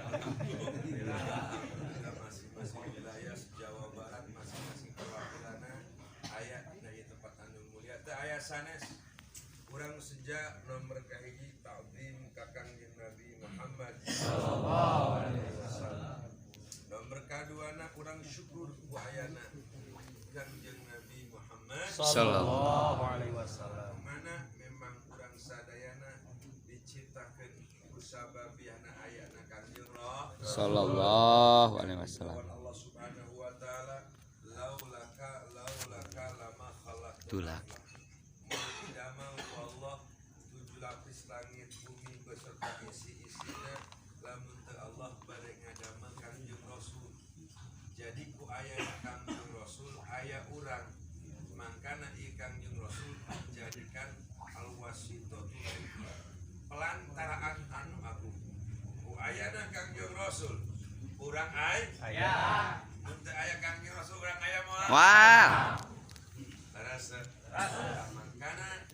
Alhamdulillah. Masing-masing wilayah Jawa Barat masing-masing perwakilanna aya dina ieu tempat anu mulia teu aya sanes. Urang sejak nomor kahiji ta'zim ka Kangjeng Nabi Muhammad sallallahu alaihi wasallam. Nomor kaduana urang syukur ku ayana Kangjeng Nabi Muhammad sallallahu alaihi wasallam. Mana memang urang sadayana diciptakeun ku sababiahna ayana Kangjeng Rasul sallallahu alaihi wasallam. Allah Subhanahu wa taala laulaka laulaka lama khalaqtu. Damel Allah tujuh lapis langit bumi beserta isi-isina lamun teu Allah bade ngadamel Kangjeng Rasul. Jadi ku ayana Kangjeng Rasul aya urang. Mangkana ieu Kangjeng Rasul dijadikan al-wasitatu pelantaraan anu agung. Ku ayana Kangjeng Rasul urang aya. Mun teu aya Kangjeng Rasul urang aya moal. Wah. Rasa. Mangkana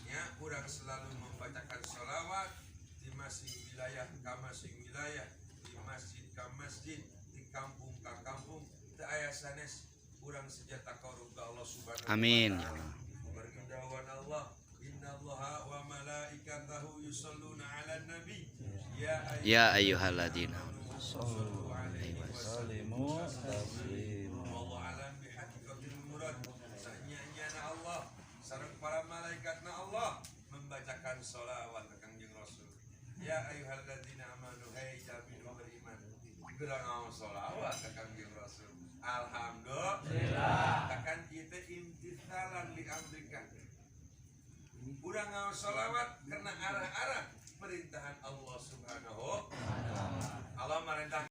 ya urang selalu membacakan sholawat di masing wilayah ka masing wilayah, di masjid ka masjid, di kampung ka kampung, teu aya sanes urang seja taqarrub ka Allah Subhanahu wa Amin. taala. Margi dawuhan Allah, innallaha wa malaikatahu yusholluna 'alan nabi. Ya ayyuhalladzina amanu shollu 'alaihi wa sallimu taslima. Wallahu a'lam bihaqiqatil murad. Sanya-nyana Allah sareng para malaikatna Allah membacakan sholawat ka Kangjeng Rasul. Ya ayyuhalladzina amanu, hey jalmi nu beriman, geura ngaos sholawat ka Kangjeng Rasul. Alhamdulillah. Takkan kita imtithalan li amrika. Urang ngaos sholawat kena arah